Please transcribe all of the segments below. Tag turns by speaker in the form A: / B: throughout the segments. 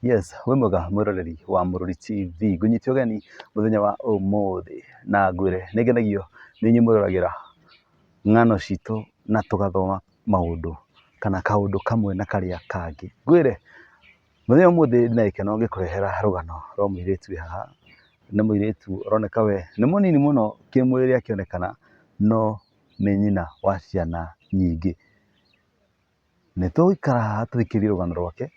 A: Yes, wĩ mwega mwĩroreri wa Mũrũri TV, ngũnyite ũgeni mũthenya wa ũmũthĩ na ngwĩre nĩ ngenagio nĩ inyuĩ mwĩroragĩra ng'ano citũ na tũgathoma maũndũ kana kaũndũ kamwe na karĩa kangĩ. Ngwĩre mũthenya wa ũmũthĩ ndĩna gĩkeno ngĩkũrehera rũgano rwa mũirĩtu wĩ haha, nĩ mũirĩtu ũroneka we nĩ mũnini mũno kĩmwĩrĩ akĩonekana, no nĩ nyina wa ciana nyingĩ. Nĩ tũgũikara haha tũthikĩrĩrie rũgano rwake,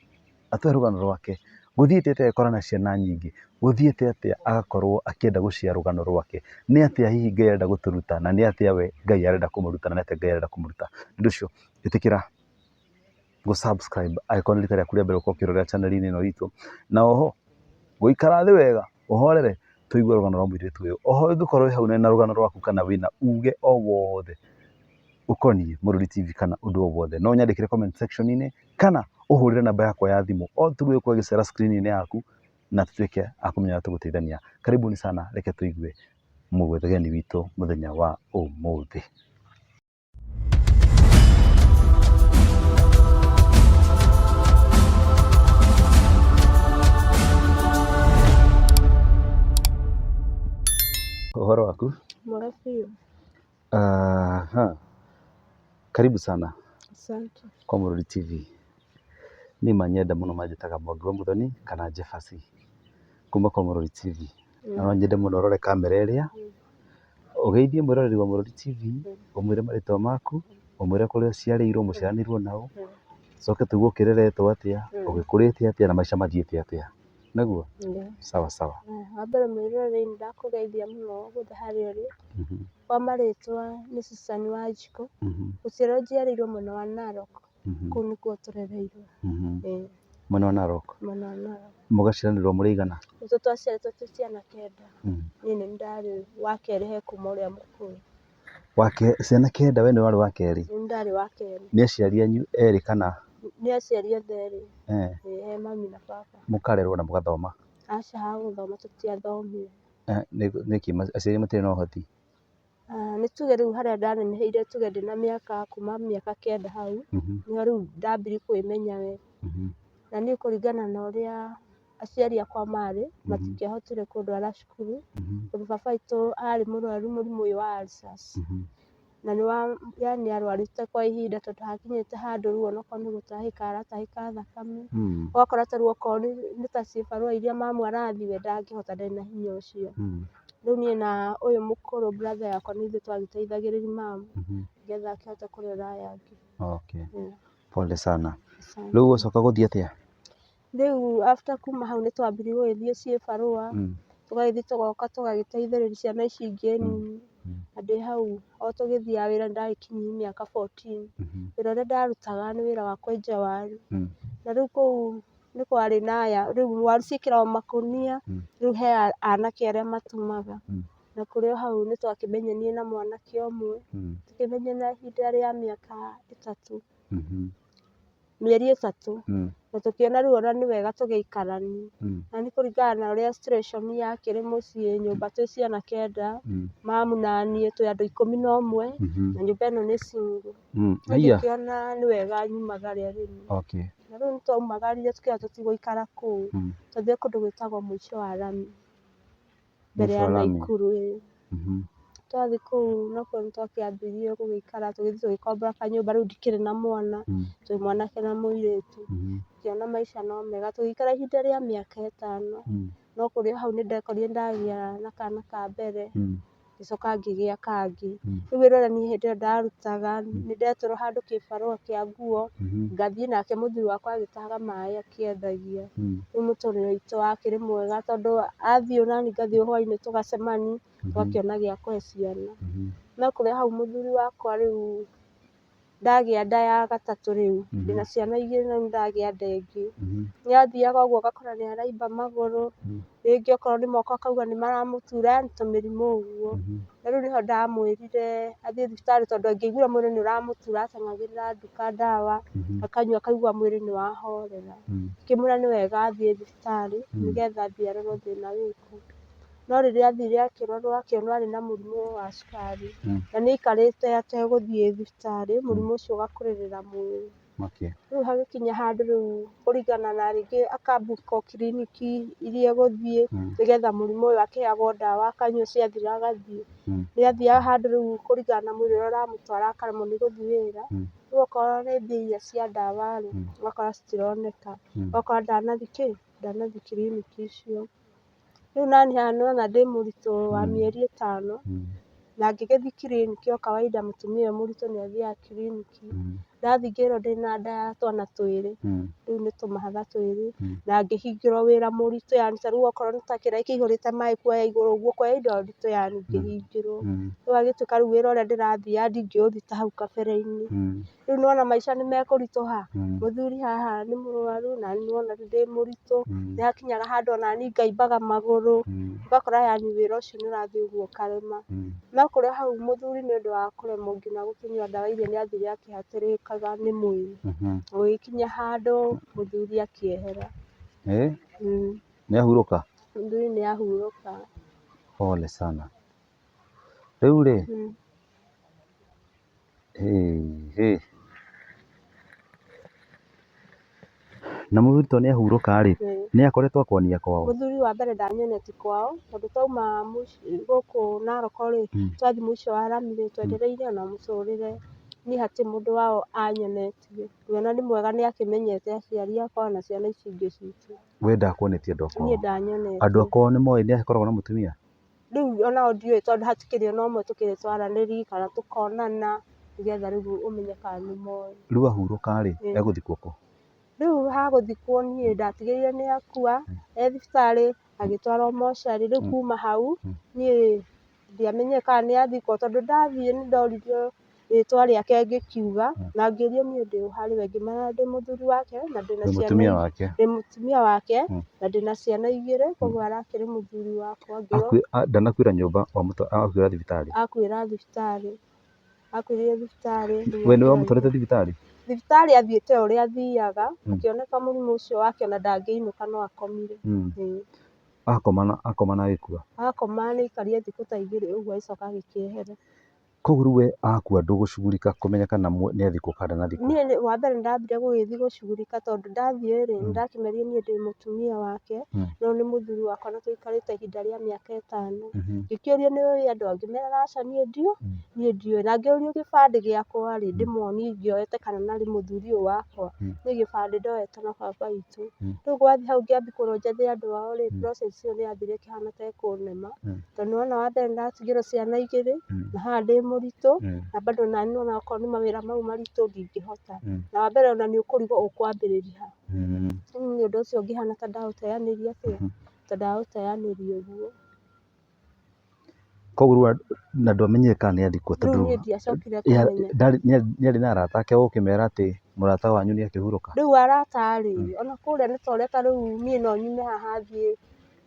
A: atũhe rũgano rwake, gũthiĩte atĩa agĩkora na ciana nyingĩ, gũthiĩte atĩa agakorwo akĩenda gũ share rũgano rwake, nĩ atĩa hihi Ngai arenda gũtũruta na nĩ atĩa we Ngai arenda kũmũruta na nĩ atĩa Ngai arenda kũmũruta. Nĩ ũndũ ũcio ĩtĩkĩra gũ subscribe angĩkorwo nĩ rita rĩaku rĩa mbere gũkorwo ũkĩrorera channel -inĩ ĩno itũ, na oho gũikara thĩ wega ũhorere tũigue rũgano rwa mũirĩtu ũyũ. Oho ũngĩkorwo wĩ hau na rũgano rwaku kana wĩna uge o wothe ũkoniĩ Mũrũri TV kana ũndũ o wothe, no ũnyandĩkĩre comment section-inĩ kana ũhũrĩre namba yakwa ya thimũ o through ĩgũkorwo ĩgĩcera screen-inĩ yaku na tũtuĩke a kũmenya ũrĩa tũgũteithania. Karibuni sana, reke tũigue mũgeni witũ mũthenya wa ũmũthĩ. Ũhoro waku?
B: Mwega biũ.
A: Aha. Karibu sana.
B: Asante.
A: Kwa Mũrũri TV. Niĩ manyenda mũno manjĩtaga Mwangi wa Mũthoni kana Jebasi kuma kwa Mũrũri TV. Na no nyende mũno ũrore kamera ĩrĩa, ũgeithie mwĩroreri wa Mũrũri TV, ũmwĩre marĩtwa maku, ũmwĩre kũrĩa ũciarĩirwo, mũciaranĩirwo naũ, tũcoke tũigue ũkĩreretwo atĩa, ũgĩkũrĩte atĩa na maica mathiĩte atĩa. Nĩguo? Sawa sawa.
B: Wa mbere mwĩroreri nĩ ndakũgeithia mũno guothe harĩa ũrĩ. Kwa marĩtwa nĩ Susan Wanjikũ. Gũciarwo njiarĩirwo mwena wa Narok. Kũu nĩkuo tũrereirwo. Ĩĩ.
A: Mwena wa Narok?
B: Mwena wa Narok.
A: Mũgaciaranĩrwo mũrĩ aigana?
B: Ithuĩ twaciarĩtwo twĩ ciana kenda. Niĩ nĩ niĩ ndarĩ wa kerĩ he kuma ũrĩa mũkũrũ.
A: Ciana kenda we nĩwe warĩ wa kerĩ?
B: Nĩ niĩ ndarĩ wa kerĩ.
A: Nĩ aciari anyu erĩ kana?
B: Nĩ aciari othe erĩ. Ĩĩ he mami na baba.
A: Mũkarerwo na mũgathoma?
B: Aca ha gũthoma tũtiathomire.
A: Nĩkĩ aciari matirĩ na ũhoti?
B: Nĩ tuge rĩu harĩa ndaneneheire tuge ndĩna mĩaka kuma mĩaka kenda hau, nĩho rĩu ndambirie kwĩmenya we. Na niĩ kũringana na ũrĩa aciari akwa marĩ, matingĩahotire kũndwara cukuru, tondũ baba witũ arĩ mũrwaru mũrimũ ũyũ wa ulcers. Na nĩ wa yaani arwarĩte kwa ihinda tondũ hakinyĩte handũ rĩu onokorwo nĩ gũtahĩka aratahĩka thakame, ũgakora ta rĩu okorwo nĩ ta cibarũa iria mamu arathiĩ we ndangĩhota ndarĩ na hinya ũcio. Rĩu niĩ na ũyũ mũkũrũ brother yakwa nĩ ithuĩ twagĩteithagĩrĩria mamu nĩgetha akĩhote kũrera aya angĩ.
A: Okay. Pole sana. Rĩu ũgũcoka gũthiĩ atĩa?
B: Rĩu after kuma hau nĩ twambirie gũgĩthiĩ cibarũa, tũgagĩthiĩ tũgoka tũgagĩteithĩrĩria ciana ici ingĩ nini, na ndĩ hau o tũgĩthiaga wĩra nĩ ndagĩkinyirie mĩaka 14. Wĩra ũrĩa ndarutaga nĩ wĩra wa kwenja waru, na rĩu kũu nĩ kwarĩ na aya, rĩu waru ciĩkĩragwo makũnia, rĩu he anake arĩa matumaga, na kũrĩ o hau nĩ twakĩmenyanire na mwanake ũmwe, tũkĩmenyana ihinda rĩa mĩaka ĩtatũ. Mĩeri ĩtatũ, na tũkĩona rĩu ona nĩ wega tũgĩikaranie. Na nĩ kũringana na ũrĩa situation yakĩrĩ mũciĩ, nyũmba twĩ ciana kenda, mamu na niĩ twĩ andũ 11, na nyũmba ĩno nĩ single. Rĩu ngĩkĩona nĩ wega nyumagare arĩmi. Na rĩu nĩ twaumagarire tũkĩona tũtigũikara kũu, twathire kũndũ gwĩtagwo mũico wa rami. Mbere ya
A: Mũico wa rami.
B: Naikuru ĩĩ. Twathiĩ kũu nakuo nĩ twakĩambirie gũgĩikara tũgĩthiĩ tũgĩkombora kanyũmba rĩu ndikĩrĩ na mwana, twĩ mwanake na mũirĩtu. Ngĩona maica no mega, tũgĩikara ihinda rĩa mĩaka ĩtano, no kũrĩ o hau nĩ ndekorire nĩ ndagĩa na kana ka mbere. Ngĩcoka ngĩgĩa kangĩ. Rĩu wĩra ũrĩa niĩ hĩndĩ ĩyo ndarutaga, nĩ ndetĩrwo handũ kĩbarũa kĩa nguo, ngathiĩ nake mũthuri wakwa agĩtahaga maĩ akĩendagia. Rĩu mũtũrĩre witũ wakĩrĩ mwega tondũ athiĩ naniĩ ngathiĩ hwainĩ tũgacemania, tũgakĩona gĩa kũhe ciana. No kũrĩ hau mũthuri wakwa rĩu ndagĩa nda ya gatatũ rĩu, ndĩna ciana igĩrĩ na rĩu nĩndagĩa nda ĩngĩ, nĩ athiaga ũguo ũgakora nĩ araimba magũrũ, rĩngĩ okorwo nĩ moko akauga nĩ maramũtura, yaani tũmĩrimũ ũguo. Na rĩu nĩho ndamwĩrire athiĩ thibitarĩ tondũ angĩaiguire mwĩrĩ nĩ ũramũtura ateng'agĩrĩra nduka ndawa, akanyua akaigua mwĩrĩ nĩ wahorera. Ngĩmwĩra nĩ wega athiĩ thibitarĩ, nĩgetha athiĩ arorwo thĩna wĩkũ. No rĩrĩa athire akĩrorwo akĩonwo arĩ na mũrimũ wa cukari, na nĩ aikarĩte ategũthiĩ thibitarĩ, mũrimũ ũcio ũgakũrĩrĩra mwĩrĩ.
A: Okay.
B: Rĩu hagĩkinya handũ rĩu kũringana na rĩngĩ akambukwo kiriniki iria egũthiĩ nĩgetha mũrimũ ũyũ akĩheagwo ndawa akanyua ciathira agathiĩ. Nĩ athiaga handũ rĩu kũringana na mwĩrĩ ũrĩa ũramũtwara akaremwo nĩ gũthiĩ wĩra. Rĩu okorwo nĩ mbia iria cia ndawa rĩ, ũgakora citironeka. Ũgakora ndanathiĩ kĩ, ndanathiĩ kiriniki icio. Rĩu naniĩ haha nĩwona ndĩ mũritũ wa mĩeri 5, na ngĩgĩthiĩ kiriniki o kawaida mũtumia ũyũ mũritũ nĩ athiaga kiriniki. Ndathiĩ ngĩrwo ndĩna nda ya twana twĩrĩ, rĩu nĩ tũmahatha twĩrĩ, na ngĩhingĩrwo wĩra mũritũ yani ta rĩu okorwo nĩ ta kĩraĩ kĩihũrĩte maĩ kuoya igũrũ ũguo, kuoya indo nditũ yani ngĩhingĩrwo. Rĩu agĩtuĩka rĩu wĩra ũrĩa ndĩrathiaga ndingĩũruta hau kabere-inĩ. Rĩu nĩwona maica nĩ mekũritũha, mũthuri haha nĩ mũrwaru na niĩ nĩwona ndĩ mũritũ, nĩ hakinyaga handũ ona niĩ ngaimbaga magũrũ, ũgakora yani wĩra ũcio nĩ ũrathiĩ ũguo ũkarema. No kũrĩ hau mũthuri nĩ ũndũ wa kũremwo nginya gũkĩnyua ndawa iria nĩ athire akĩhatĩrĩkaga nĩ mwĩrĩ. Gũgĩkinya handũ mũthuri akĩehera.
A: Nĩ ahurũka?
B: Mũthuri nĩ ahurũka.
A: Pole sana. Rĩu rĩ, hĩ na mũthuri to nĩ ahurũka rĩ, nĩ akoretwo akwonia kwao?
B: Mũthuri wa mbere ndanyoneti kwao, tondũ twauma gũkũ Narok rĩ, twathiĩ mũico wa rami rĩ, twendereire ona mũtũrĩre, niĩ hatirĩ mũndũ wao anyonetie. Ona nĩ mwega nĩ akĩmenyete aciari akwa na ciana ici ingĩ citũ.
A: We ndakuonetie andũ a kwao?
B: Niĩ ndanyonete.
A: Andũ a kwao nĩ moĩ nĩ akoragwo na mũtumia?
B: Rĩu onao ndiũĩ tondũ hatikĩrĩ ona ũmwe tũkĩrĩ twaranĩria kana tũkonana nĩgetha rĩu ũmenye kana nĩ moĩ.
A: Rĩu ahurũka rĩ, egũthikwo kũ?
B: Rĩu hagũthikwo niĩ ndatigĩrĩire nĩ akua e thibitarĩ agĩtwarwo mocarĩ. Rĩu kuma hau niĩ ndiamenyire kana nĩ athikwo tondũ ndathiĩ nĩ ndoririo rĩtwa rĩake ngĩkiuga na ngĩũrio niĩ ndĩ ũ harĩ we, ngĩmera ndĩ mũthuri wake na ndĩna
A: Ndĩ
B: ciana
A: mũtumia wake.
B: Ndĩ mũtumia wake na ndĩna ciana igĩrĩ, koguo arakĩrĩ mũthuri wakwa. Ngĩrwo
A: Ndanakuĩra nyũmba, akuĩra thibitarĩ?
B: Akuĩra thibitarĩ. Akuĩrire thibitarĩ.
A: We nĩwe wamũtwarĩte thibitarĩ?
B: Thibitarĩ athiĩte o ũrĩa athiaga, akĩoneka mũrimũ ũcio wake ona ndangĩinũka no akomire.
A: Akoma na agĩkua?
B: Akoma nĩ aikarire thikũ ta igĩrĩ ũguo agĩcoka agĩkĩehera.
A: Koguo rĩu we akua ndũgũcugurika kũmenya kana nĩ athikwo kana ndanathikwo?
B: Niĩ wa mbere nĩ ndambire gũgĩthiĩ gũcugurika tondũ ndathiĩ rĩ, nĩ ndakĩmerire niĩ ndĩ mũtumia wake, no nĩ mũthuri wakwa na tũikarĩte ihinda rĩa mĩaka 5. Ngĩkĩũrio nĩ ũĩ andũ ao, ngĩmera aca niĩ niĩ ndiũĩ. Na ngĩũrio gĩbandĩ gĩakwa rĩ, ndĩmonie ngĩoete kana narĩ mũthuri ũyũ wakwa. Niĩ gĩbandĩ ndoete na baba witũ. Rĩu gwathiĩ hau ngĩambia kwĩrwo njethe andũ ao rĩ, process ĩyo nĩ yathire ĩkĩhana ta ĩkũnema. Tondũ nĩwona wa mbere nĩndatigĩrwo ciana igĩrĩ, na haha ndĩ mũritũ, na bado nani nĩwona okorwo nĩ mawĩra mau maritũ ndingĩhota. Na wa mbere ona nĩ ũkũrigwo ũkwambĩrĩria ha. Rĩu nĩ ũndũ ũcio ngĩhana ta ndaũteanĩria atĩa, ta ndaũteanĩria ũguo.
A: Koguo rĩu na ndwamenyire kana nĩ athikwo
B: Rĩu
A: tondũ
B: niĩ ndiacokire kũmenya.
A: nĩ arĩ na arata ake ũkĩmera atĩ mũrata wanyu nĩ akĩhurũka?
B: Rĩu arata rĩ, ona kũrĩa nĩ ta ũrĩa ta rĩu niĩ no nyume haha thiĩ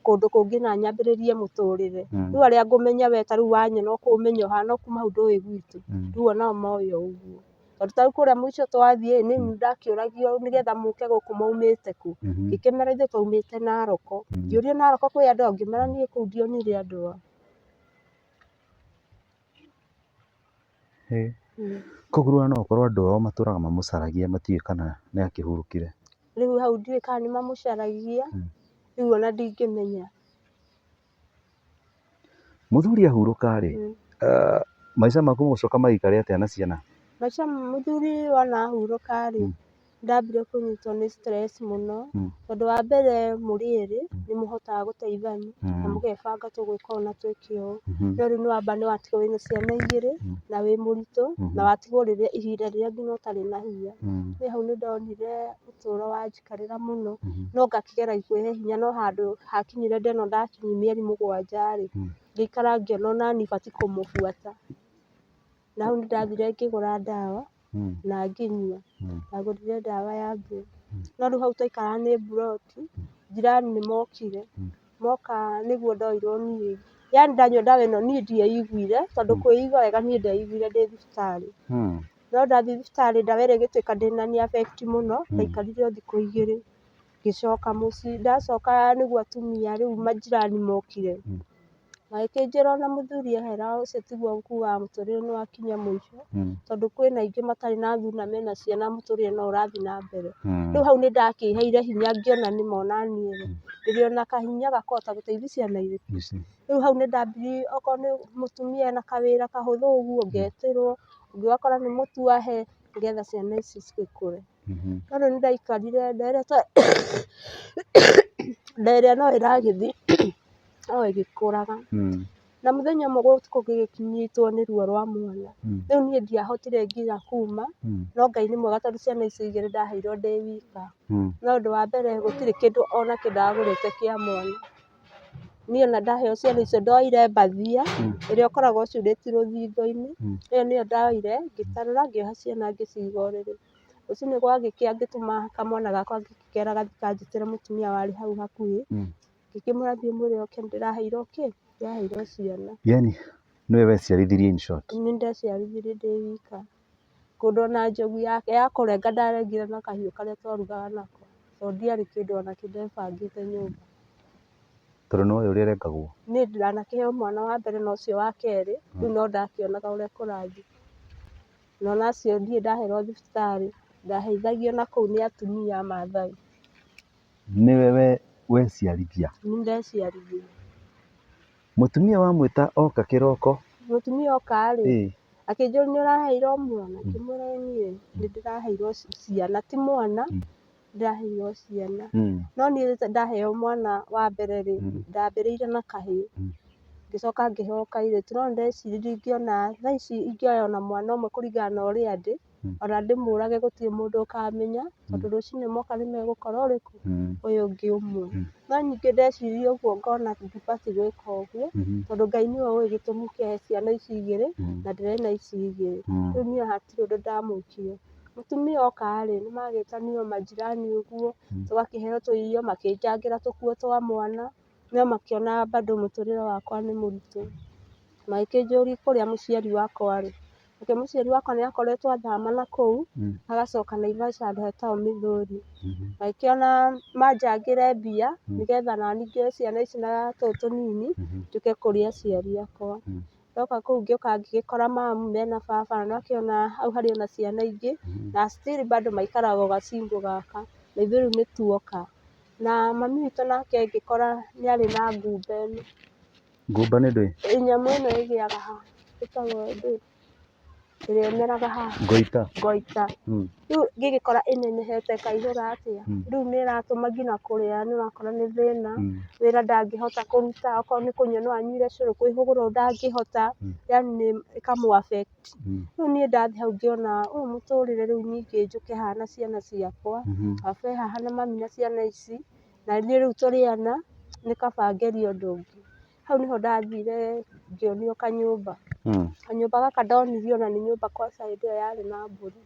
B: kũndũ kũngĩ na nyambĩrĩrie mũtũrĩre. Rĩu arĩa ngũmenya we ta rĩu wanyona ũkũmenya ũhana no kuma hau ndũĩ gwitũ. Rĩu onao moĩ o ũguo. Tondũ ta rĩu kũrĩa mũico twathiĩ nĩ ndakĩũragio nĩgetha mũke gũkũ maumĩte kũ. Ngĩkĩmera ithuĩ twaumĩte Narok. Ngĩũrio Narok kwĩ andũ ao, ngĩmera niĩ kũu ndionire andũ ao.
A: Koguo rĩu no ũkorwo andũ ao matũraga mamũcaragia matiũĩ kana nĩ akĩhurũkire.
B: Rĩu hau ndiũĩ kana nĩ mamũcaragia, rĩu ona ndingĩmenya.
A: Mũthuri ahurũka rĩ, maica maku mũgũcoka magĩikare atĩa na ciana?
B: Maica mũthuri wona ahurũka rĩ, ndambire kũnyitwo nĩ stress mũno, tondũ wa mbere mũrĩ erĩ nĩ mũhotaga gũteithania na mũgebanga tũgwĩka ũũ na twĩke ũũ. No rĩu nĩ wamba nĩ watigwo wĩna ciana igĩrĩ na wĩ mũritũ na watigwo rĩrĩa ihinda rĩrĩa nginya ũtarĩ na hinya. Niĩ hau nĩ ndonire ũtũũro wanjikarĩra mũno, no ngakĩgera kwĩhe hinya no handũ hakinyire ndona ndakinyia mĩeri 7 rĩ, ngĩikara ngĩona ona niĩ batiĩ kũmũbuata. Na hau nĩ ndathire ngĩgũra ndawa na ngĩnyua. Ndagũrire ndawa ya mbere. No rĩu hau twaikaraga nĩ mburoti, jirani nĩ mokire. Moka nĩguo ndoirwo niĩ. Yaani ndanyua ndawa ĩno niĩ ndieiguire, tondũ kwĩigua wega niĩ ndeiguire ndĩ thibitarĩ. No ndathiĩ thibitarĩ ndawa ĩrĩa ĩgĩtuĩka ndĩnani affect mũno, ndaikarire o thikũ igĩrĩ. Ngĩcoka mũciĩ, ndacoka nĩguo atumia rĩu majirani mokire. Magĩkĩnjĩra ona mũthuri ehera ũcio tiguo kugaga mũtũrĩre nĩ wakinya mũico, tondũ kwĩna aingĩ matarĩ na athuri na mena ciana mũtũrĩre no ũrathiĩ na mbere. Rĩu hau nĩ ndakĩheire hinya ngĩona nĩma onaniĩ rĩ, ndĩrĩ ona kahinya ga kũhota gũteithia ciana irĩkũ. Rĩu hau nĩ ndambirie okorwo nĩ mũtumia ena kawĩra kahũthũ ũguo ngetĩrwo, ũngĩ ũgakora nĩ mũtu ahe nĩgetha ciana ici cigĩkũre. No rĩu nĩ ndaikarire nda ĩrĩa no ĩragĩthiĩ no ĩgĩkũraga. Na mũthenya ũmwe ũtukũ ngĩgĩkĩnyitwo nĩ ruo rwa mwana. Rĩu niĩ ndiahotire nginya kuma, no Ngai nĩ mwega tondũ ciana icio igĩrĩ ndaheirwo ndĩ wika. No ũndũ wa mbere gũtirĩ kĩndũ onakĩ ndagũrĩte kĩa mwana. Niĩ ona ndaheo ciana icio ndoire mbathia ĩrĩa ũkoragwo ũcurĩtie rũthingo-inĩ, ĩyo nĩyo ndoire ngĩtarũra ngĩoha ciana ngĩciga ũrĩrĩ. Rũcinĩ gwagĩkĩa ngĩtũma kamwana gakwa ngĩkera gathiĩ kanjĩtĩre mũtumia warĩ hau hakuhĩ, ngĩkĩmwĩra thiĩ ũmwĩre oke nĩndĩraheirwo kĩ, ndĩraheirwo ciana.
A: Yani nĩwe weciarithirie in short.
B: Nĩ ndeciarithirie ndĩ wika. Kũndũ ona njogu yake ya kũrenga ndarengire na kahiũ karĩa twarugaga nako, tondũ ndiarĩ kĩndũ onakĩ ndebangĩte nyũmba.
A: Tondũ nĩwoĩ ũrĩa ĩrengagwo.
B: Niĩ ndanakĩheo mwana wa mbere na ũcio wa kerĩ, rĩu no ndakĩonaga ũrĩa kũrathiĩ. Na ona acio ndirĩ ndaherwo thibitarĩ, ndaheithagio na kũu nĩ atumia a Maathai.
A: Nĩwe we weciarithia.
B: Nĩ ndeciarithirie.
A: Mũtumia wamwĩta oka kĩroko.
B: Mũtumia oka rĩ, akĩnjũria nĩ ũraheirwo mwana, ngĩmwĩra ĩĩ niĩ nĩ ndĩraheirwo ciana, ti mwana, ndĩraheirwo ciana. No niĩ ndaheo mwana wa mbere rĩ, ndambĩrĩire na kahĩĩ, ngĩcoka ngĩheo kairĩtu, no nĩndeciririe ngĩona thaa ici ingĩoya ona mwana ũmwe kũringana na ũrĩa ndĩ, ona ndĩmũrage gũtirĩ mũndũ ũkamenya, tondũ rũcinĩ moka nĩ megũkora ũrĩkũ, ũyũ ũngĩ ũmwe. No ningĩ ndeciria ũguo ngona ndibatiĩ gwĩka ũguo, tondũ Ngai nĩwe ũĩ gĩtũmi kĩa ciana ici igĩrĩ, na ndĩrena ici igĩrĩ. Rĩu niĩ hatirĩ ũndũ ndamwĩkire. Mũtumia oka rĩ, nĩ magĩtanire majirani ũguo, tũgakĩheo tũirio, makĩnjangĩra tũkuo twa mwana, no makĩona bado mũtũrĩre wakwa nĩ mũritũ. Magĩkĩnjũria kũrĩa mũciari wakwa arĩ. Nake mũciari wakwa nĩ akoretwo athama na kũu, agacoka Naivasha handũ hetagwo Mĩthũri. Magĩkĩona manjangĩre mbia, nĩgetha nani ngĩoe ciana ici na tũtũ tũnini, njũke kũrĩ aciari akwa. Ndoka kũu ngĩũka ngĩgĩkora mamu mena baba, na nĩwakĩona hau harĩ ona ciana ingĩ, na still bado maikaraga o gacingo gaka, na ithuĩ rĩu nĩ tuoka. Na mami witũ nake ngĩkora nĩ arĩ na ngumba ĩno.
A: Ngumba nĩ ndũĩ?
B: Nyamũ ĩno ĩgĩaga haha ĩtagwo ndũĩ, ĩrĩa ĩmeraga haha.
A: Ngoita.
B: Ngoita. Rĩu ngĩgĩkora ĩnenehete ĩkaihũra atĩa, rĩu nĩ ĩratũma nginya kũrĩa nĩ ũrakora nĩ thĩna, wĩra ndangĩhota kũruta, okorwo nĩ kũnyua no anyuire cũrũ, kwĩhũgũra ndangĩhota, yani nĩ ĩkamũ affect. Rĩu niĩ ndathiĩ hau ngĩona ũyũ mũtũrĩre rĩu ningĩ njũke haha na ciana ciakwa, baba e haha na mami na ciana ici, na niĩ rĩu tũrĩ ana, nĩ kaba ngerie ũndũ ũngĩ. Hau nĩho ndathire ngĩonio kanyũmba. Kanyũmba gaka ndonirio ona nĩ nyũmba kwaca hĩndĩ ĩyo yarĩ na mbũri.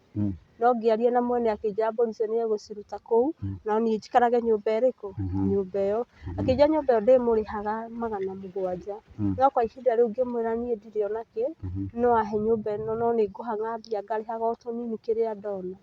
B: No ngĩaria na mwene akĩnjĩra mbũri icio nĩ egũciruta kũu, no niĩ njikarage nyũmba ĩrĩkũ? Nyũmba ĩyo. Akĩnjĩra nyũmba ĩyo ndĩmũrĩhaga 700. No kwa ihinda rĩu ngĩmwĩra niĩ ndirĩ ona kĩ, no ahe nyũmba ĩno no nĩ ngũhang'a mbia ngarĩhaga o tũnini kĩrĩa ndona.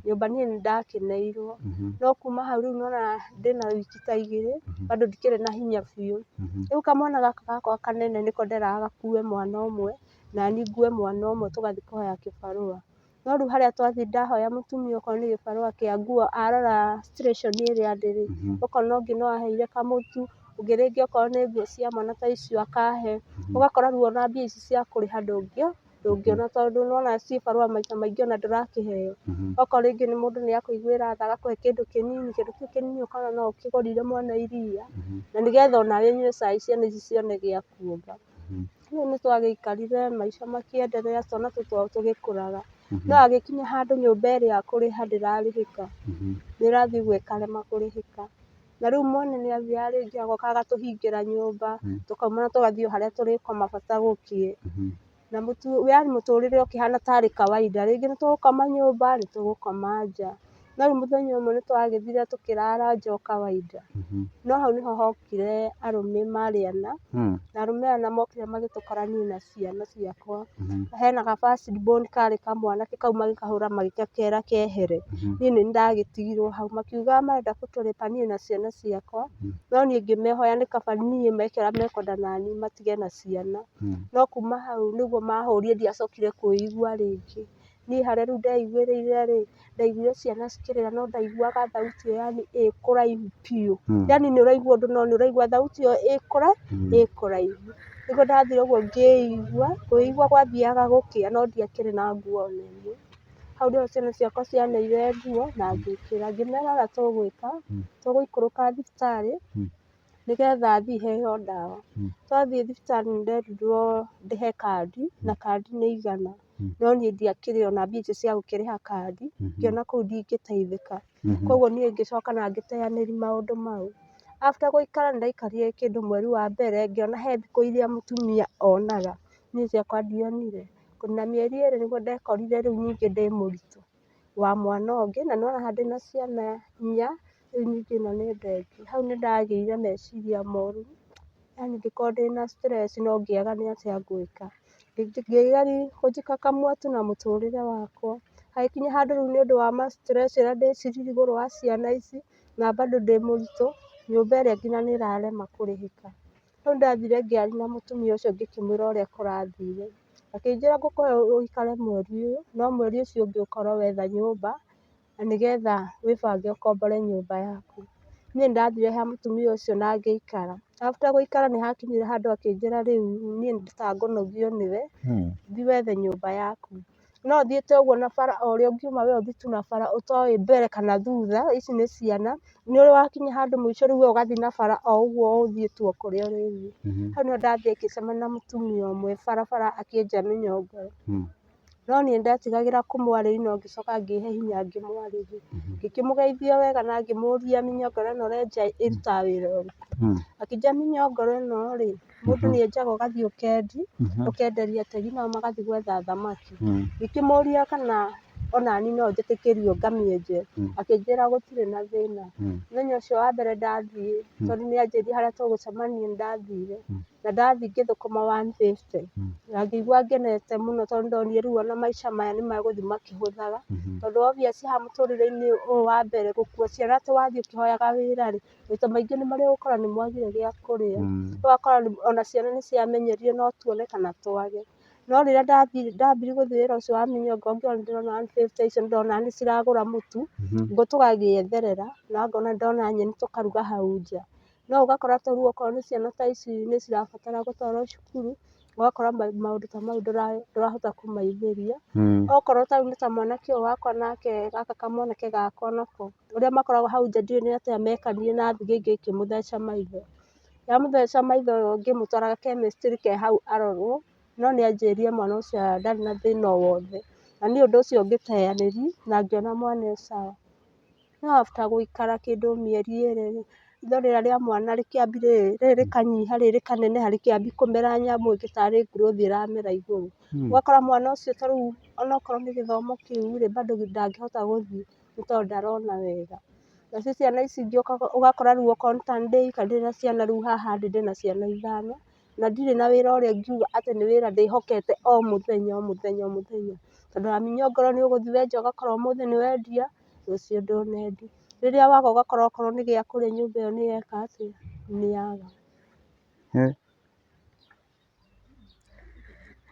B: Nyũmba niĩ nĩ ndakeneirwo. No kuma hau rĩu nĩwona ndĩna wiki ta igĩrĩ, bado ndikĩrĩ na hinya biũ. Rĩu kamwana gaka gakwa kanene nĩko nderaga gakue mwana ũmwe, naniĩ ngue mwana ũmwe tũgathiĩ kũhoya kĩbarũa. No rĩu harĩa twathiĩ ndahoya mũtumia okorwo nĩ gĩbarũa kĩa nguo, arora situation ĩrĩa ndĩ rĩ, ũkona ũngĩ no aheire kamũtu, ũngĩ rĩngĩ okorwo nĩ nguo cia mwana ta icio akahe, ũgakora rĩu ona mbia ici cia kũrĩha ndũngĩona tondũ nĩwona cibarũa maita maingĩ ona ndũrakĩheo. Okorwo rĩngĩ nĩ mũndũ nĩ akũiguĩra tha agakũhe kĩndũ kĩnini, kĩndũ kĩu kĩnini ũkona no ũkĩgũrĩire mwana iria, na nĩgetha onawe ũnyue cai ciana ici cione gĩa kuonga. Rĩu nĩ twagĩikarire maica makĩenderea twana tũtũ twao tũgĩkũraga, no hagĩkinya handũ nyũmba ĩrĩa kũrĩha ndĩrarĩhĩka, nĩ ĩrathiĩ ũguo ĩkarema kũrĩhĩka. Na rĩu mwene nĩ athiaga rĩngĩ agoka agatũhingĩra nyũmba, tũkauma tũgathiĩ o harĩa tũrĩkoma bata gũkĩe. Na yani mũtũrĩre ũkĩhana tarĩ kawaida, rĩngĩ nĩ tũgũkoma nyũmba, nĩ tũgũkoma nja. No rĩu mũthenya ũmwe nĩ twagĩthire tũkĩrara nja o kawaida. No hau nĩho hokire arũme marĩ ana, na arũme aya mokire magĩtũkora niĩ na ciana ciakwa. Hena ga first born karĩ kamwanake kau magĩkahũra magĩgakera kehere. Niĩ nĩ niĩ ndagĩtigirwo hau, makiuga marenda gũtũrĩpa niĩ na ciana ciakwa, no niĩ ngĩmehoya nĩ kaba niĩ meke ũrĩa mekwenda naniĩ matige na ciana. No kuma hau nĩguo mahũrire ndiacokire kwĩigua rĩngĩ. Niĩ harĩa rĩu ndeiguĩrĩire rĩ, ndaiguire ciana cikĩrĩra no ndaiguaga thauti ĩyo yani ĩ kũraihu biũ. Yani nĩ ũraigua ũndũ no nĩ ũraigua thauti ĩyo ĩ kũraihu. Nĩguo ndathire ũguo ngĩigua, kwĩigua gwathiaga gũkĩa no ndiakĩrĩ na nguo ona ĩmwe. Hau nĩho ciana ciakwa cianeire nguo na ngĩkĩra, ngĩmera ũrĩa tũgwĩka, tũgũikũrũka thibitarĩ nĩgetha thiĩ heo ndawa. Twathiĩ thibitarĩ nĩ nderirwo ndĩhe kandi na kandi nĩ 100, no niĩ ndiakĩrĩ ona mbia icio cia gũkĩrĩha kandi, ngĩona kũu ndingĩteithĩka. Koguo niĩ ngĩcoka na ngĩteanĩria maũndũ mau. After gũikara nĩ ndaikarire kĩndũ mweri wa mbere ngĩona he thikũ iria mũtumia onaga, niĩ ciakwa ndionire. Na mĩeri 2 nĩguo ndekorire rĩu ningĩ ndĩ mũritũ wa mwana ũngĩ, na nĩwona haha ndĩna ciana inya, rĩu ningĩ ĩno nĩ nda ĩngĩ. Hau nĩ ndagĩire meciria moru, yani ngĩkorwo ndĩna stress no ngĩaga nĩ atĩa ngwĩka. Ngĩgeria kũjikakamua tu na mũtũrĩre wakwa. Hagĩkinya handũ rĩu nĩ ũndũ wa ma stress ũrĩa ndĩciririe igũrũ wa ciana ici, na bado ndĩ mũritũ, nyũmba ĩrĩa nginya nĩ ĩrarema kũrĩhĩka. Rĩu nĩndathire ngĩaria na mũtumia ũcio ngĩkĩmwĩra ũrĩa kũrathire, akĩnjĩra ngũkũhe ũikare mweri ũyũ, no mweri ũcio ũngĩ ũkorwo wetha nyũmba, na nĩgetha wĩbange ũkombore nyũmba yaku. Niĩ nĩndathire he mũtumia ũcio na ngĩikara. After gũikara nĩ hakinyire handũ akĩnjĩra rĩu niĩ nĩtangũnogio nĩwe, thiĩ wethe nyũmba yaku. No thiĩte ũguo na bara o ũrĩa ũngiuma we ũthiĩ tu na bara ũtoĩ mbere kana thutha, ici nĩ ciana, nĩ ũrĩ wakinya handũ mũico rĩu we ũgathiĩ na bara o ũguo ũthiĩ tu o kũrĩa ũrĩthiĩ. Hau nĩho ndathire ngĩcemania na mũtumia ũmwe barabara akĩenja mĩnyongoro. No niĩ nĩndetigagĩra kũmwarĩria no ngĩcoka ngĩhe hinya ngĩmwarĩria. Ngĩkĩmũgeithia wega na ngĩmũria mĩnyongoro ĩno ũrenja ĩrutaga wĩra ũrĩkũ. Akĩnjĩra mĩnyongoro ĩno rĩ, mũndũ nĩ enjaga ũgathiĩ ũkendia, ũkenderia ategi nao magathiĩ gwetha thamaki. Ngĩkĩmũria kana onani no njĩtĩkĩrio ngamĩenje, akĩnjĩra gũtirĩ na thĩna. Mũthenya ũcio wa mbere ndathiĩ, tondũ nĩ anjĩrire harĩa tũgũcemania nĩ ndathire, na ndathiĩ ngĩthũkũma 150, na ngĩigua ngenete mũno tondũ ndonire rĩu ona maica maya nĩ megũthiĩ makĩhũthaga, tondũ obvious haha mũtũrĩre-inĩ ũyũ wa mbere gũkua ciana atĩ wathiĩ ũkĩhoyaga wĩra rĩ, maita maingĩ nĩ marĩa ũgũkora nĩ mwagire gĩa kũrĩa, ũgakora ona ciana nĩ ciamenyerire no tuone kana twage. No rĩrĩa ndambirie gũthiĩ wĩra ũcio wa mĩnyongo ngĩona ndĩrona 150 icio nĩndona nĩ ciragũra mũtu, ngũ tũgagĩetherera na ngona ndona nyeni tũkaruga hau nja. No ũgakora ta rĩu okorwo nĩ ciana ta ici nĩ cirabatara gũtwarwo cukuru, ũgakora maũndũ ta mau ndũrahota kũmaithĩria. Okorwo ta rĩu nĩ ta mwanake ũyũ wakwa nake gaka kamwanake gakwa nako, ũrĩa makoragwo hau nja ndiũĩ nĩ atĩa mekanire na thigĩ ĩkĩmũtheca maitho. Yamũtheca maitho ngĩmũtwaraga chemist ke hau arorwo, no nĩ anjĩrire mwana ũcio ndarĩ na thĩna o wothe. Na niĩ ũndũ ũcio ngĩteanĩria na ngĩona mwana e sawa. No after gũikara kĩndũ mĩeri 2 rĩ, itho rĩrĩa rĩa mwana rĩkĩambi rĩrĩ, rĩrĩ rĩkanyiha rĩrĩ rĩkaneneha rĩkĩambi kũmera nyamũ ĩngĩ tarĩ growth ĩramera igũrũ. Ũgakora mwana ũcio ta rĩu onokorwo nĩ gĩthomo kĩu rĩ, bado ndangĩhota gũthiĩ nĩ tondũ ndarona wega. Nacio ciana ici ingĩ ũgakora rĩu okorwo nĩ ta ndĩ ndĩna ciana rĩu haha ndĩ ndĩna ciana ithano, na ndirĩ na wĩra ũrĩa ingiuga atĩ nĩ wĩra ndĩhokete o mũthenya o mũthenya o mũthenya. Tondũ wa mĩnyongoro nĩ ũgũthiĩ wenja ũgakora ũmũthĩ nĩ wendia, rũciũ ndũnendia. Rĩrĩa waga ũgakora okorwo nĩ gĩa kũrĩa nyũmba ĩyo nĩ yeka atĩa, nĩ yaga.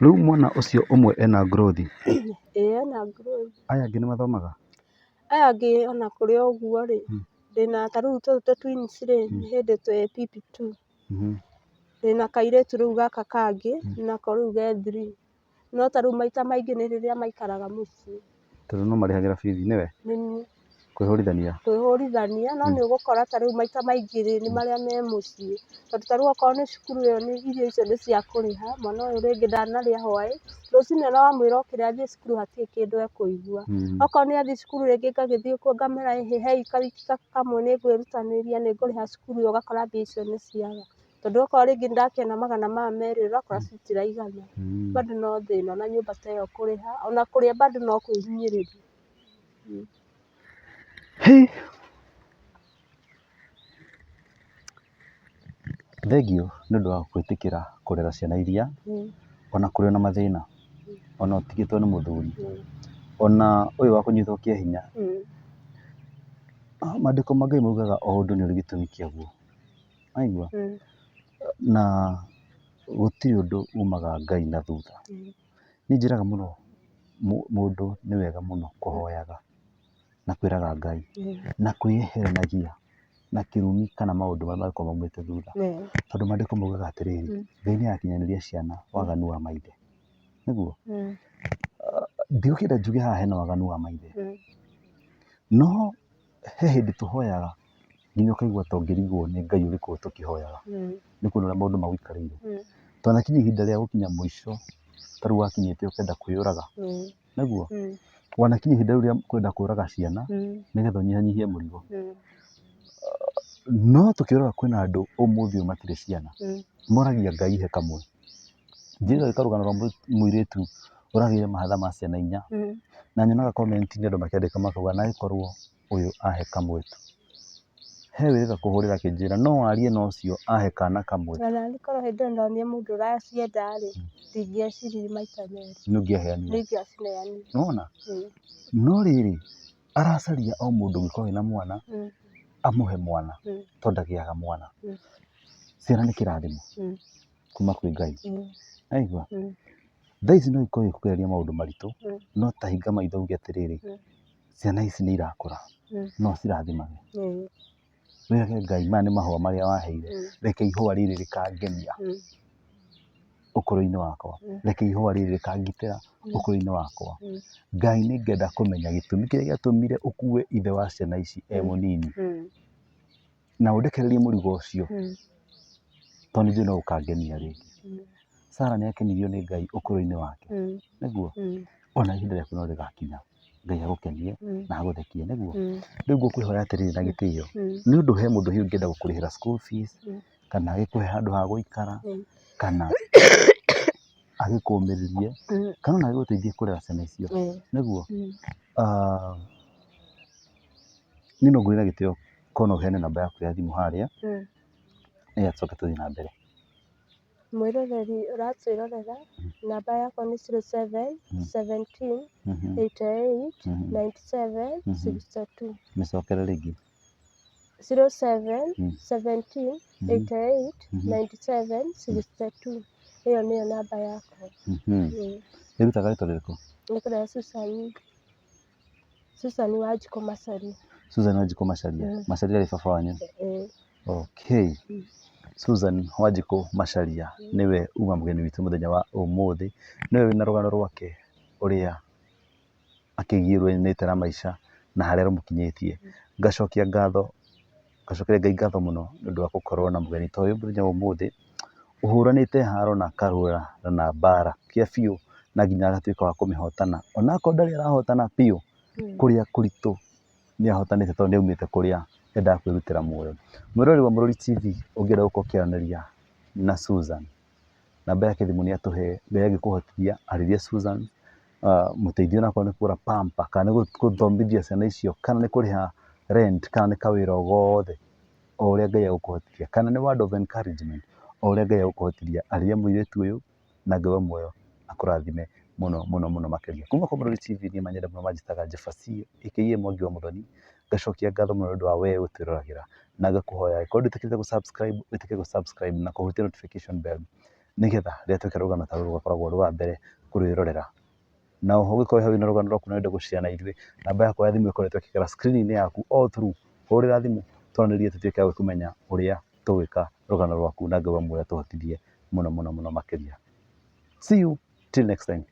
A: Rĩu mwana ũcio ũmwe ena growth?
B: Ĩĩ ena growth.
A: Aya angĩ nĩ mathomaga?
B: Aya angĩ ona kũrĩ o ũguo rĩ, ndĩna ta rĩu tũtũ tũ twins rĩ, nĩ hĩndĩ twĩ PP2. Ndĩna kairĩtu rĩu gaka kangĩ, nako rĩu ge 3. No ta rĩu maita maingĩ nĩ rĩrĩa maikaraga mũciĩ.
A: Tondũ no marĩhagĩra bithi nĩwe?
B: Nĩ niĩ.
A: Kwĩhũrithania?
B: Kwĩhũrithania, no nĩ ũgũkora ta rĩu maita maingĩ rĩ, nĩ marĩa me mũciĩ. Tondũ ta rĩu okorwo nĩ cukuru ĩyo nĩ irio icio nĩ cia kũrĩha, mwana ũyũ rĩngĩ ndanarĩa hwaĩ, rũcinĩ ona wamwĩra okĩre athiĩ cukuru hatirĩ kĩndũ ekũigua. Okorwo nĩ athiĩ cukuru rĩngĩ ngagĩthiĩ kuo ngamwĩra ĩhĩ hei kawiki kamwe nĩ ngwĩrutanĩria nĩ ngũrĩha cukuru ĩyo, ũgakora mbia icio nĩ ciaga. Tondũ okorwo rĩngĩ nĩ ndakĩona magana maya merĩ ũrakora citiraigana. Bado no thĩna ona nyũmba ta ĩyo kũrĩha, ona kũrĩa bado no kwĩhinyĩrĩria.
A: Hĩ! Thengiũ nĩ ũndũ wa gwĩtĩkĩra kũrera ciana iria ona kũrĩ ona mathĩna, ona ũtigĩtwo nĩ mũthuri, ona ũyũ wa kũnyitwo kĩa hinya. Maandĩko ma Ngai maugaga o ũndũ nĩ ũrĩ gĩtũmi kĩaguo. Waigua? Na gũtirĩ ũndũ umaga Ngai na thutha. Niĩ njĩraga mũno mũndũ nĩ wega mũno kũhoyaga na kwĩraga Ngai na kwĩyeheranagia na kĩrumi kana maũndũ marĩa mangĩkorwo maumĩte thutha. Tondũ maandĩko maugaga atĩrĩrĩ, Ngai nĩ agakinyanĩria ciana waganu wa maithe. Nĩguo? Ndigũkĩenda njuge haha hena waganu wa maithe. No he hĩndĩ tũhoyaga nginya ũkaigua ta ũngĩrigwo nĩ Ngai ũrĩkũ tũkĩhoyaga. Nĩ kuona ũrĩa maũndũ magũikarĩire. Twanakinya ihinda rĩa gũkinya mũico, ta rĩu wakinyĩte ũkenda kwĩyũraga. Nĩguo? Wanakinya ihinda rĩu rĩa kwenda kũraga ciana, nĩgetha ũnyihanyihie mũrigo. No tũkĩrora kwĩna andũ ũmũthĩ ũyũ matirĩ ciana, moragia Ngai he kamwe. Njiguaga karũgano rwa mũirĩtu ũragĩire mahatha ma ciana inya, na nyonaga comment -inĩ andũ makĩandĩka makauga narĩ korwo ũyũ ahe kamwe tu. He wĩrĩga kũhũrĩra akĩnjĩra no warie na ũcio ahe kana kamwe.
B: Ona niĩ korwo hĩndĩ ĩyo ndonire mũndũ ũracienda rĩ, ndingĩeciririe maita merĩ.
A: Nĩ ũngĩaheanire?
B: Nĩ ingĩacineanire.
A: Nĩ wona? No rĩrĩ, aracaria o mũndũ ũngĩkorwo wĩna mwana, amũhe mwana, tondũ ndagĩaga mwana. Ciana nĩ kĩrathimo kuma kwĩ Ngai. Waigua? Thaa ici no ikorwo ikũgereria maũndũ maritũ, no ta hinga maitho uge atĩrĩrĩ, ciana ici nĩ irakũra, no ũcirathimage. Wĩrage Ngai maya nĩ mahũa marĩa waheire, reke ihũa rĩrĩ rĩkangenia ũkũrũ-inĩ wakwa, reke ihũa rĩrĩ rĩkangitĩra ũkũrũ-inĩ wakwa. Ngai nĩ ngenda kũmenya gĩtũmi kĩrĩa gĩatũmire ũkue ithe wa ciana ici e mũnini, na ũndekererie mũrigo ũcio, tondũ nĩ njũĩ no ũkangenia rĩngĩ. Sarah nĩ akenirio nĩ Ngai ũkũrũ-inĩ wake, nĩguo? Ona ihinda rĩaku no rĩgakinya Ngai agũkenie na agũthekie, nĩguo? Rĩu ngũkwĩhoya atĩrĩrĩ na gĩtĩo, nĩ ũndũ he mũndũ hihi ũngĩenda gũkũrĩhĩra school fees, kana agĩkũhe handũ ha gũikara, kana agĩkũmĩrĩrie, kana ona agĩgũteithie kũrera ciana icio, nĩguo? Niĩ no ngũrie na gĩtĩo korwo no ũheane namba yaku ya thimũ harĩa, nĩgetha tũcoke tũthiĩ na mbere.
B: Mwĩroreri ũratwĩrorera, namba yakwa nĩ 07 17 88 97 62.
A: Mĩcokere rĩngĩ.
B: 07 17 88 97 62. Ĩyo nĩyo namba yakwa.
A: Ĩrutaga rĩtwa rĩrĩkũ?
B: Nĩ kũrĩa Susan. Susan Wanjikũ Macharia.
A: Susan Wanjikũ Macharia. Macharia arĩ baba wanyu?
B: Ĩĩ.
A: Okay. Susan Wanjikũ Macharia nĩwe uma mũgeni witũ mũthenya wa ũmũthĩ, nĩwe wĩna rũgano rwake ũrĩa akĩgiũranĩte na maica na harĩa rũmũkinyĩtie. Ngacokia ngatho, ngacokeria Ngai ngatho mũno nĩ ũndũ wa gũkorwo na mũgeni ta ũyũ mũthenya wa ũmũthĩ, ũhũranĩte haro na akarũa na mbara kĩa biũ na nginya agatuĩka wa kũmĩhotana. Onakorwo ndarĩ arahotana biũ, kũrĩa kũritũ nĩ ahotanĩte tondũ nĩ aumĩte kũrĩa endaga kwĩrutĩra muoyo. Mwĩroreri wa Mũrori TV ũngĩenda gũkorwo ũkĩaranĩria na Susan, namba yake ya thimũ nĩ atũhe, Ngai angĩkũhotithia arĩria Susan, mũteithie onakorwo nĩ kũgũra pamper kana nĩ gũthomithia ciana icio, kana nĩ kũrĩha rent, kana nĩ kawĩra o gothe, o ũrĩa Ngai egũkũhotithia, kana nĩ word of encouragement, o ũrĩa Ngai egũkũhotithia, arĩria mũirĩtu ũyũ na Ngai wa muoyo akũrathime mũno mũno mũno makĩria. Kuma kwa Mũrori TV niĩ manyende mũno manjĩtaga Jefferson aka Mwangi wa Mũthoni, ngacokia ngatho mũno nĩ ũndũ wa we gũtwĩroragĩra na ngakũhoya angĩkorwo ndwĩtĩkĩrĩte gũ subscribe wĩtĩkĩre gũ subscribe na kũhutia notification bell nĩgetha rĩrĩa twekĩra rũgano ta rũrũ ũgakoragwo ũrĩ wa mbere kũrwĩrorera. Na oho ũngĩkorwo he wĩna rũgano rwaku na ũrenda gũ share na ithuĩ, namba yakwa ya thimũ ĩkoretwo ĩkĩgera screen -inĩ yaku all through, hũrĩra thimũ twaranĩrie tũtuĩke a kũmenya ũrĩa tũgwĩka rũgano rwaku na Ngai wa muoyo atũhotithie mũno mũno mũno makĩria. See you till next time.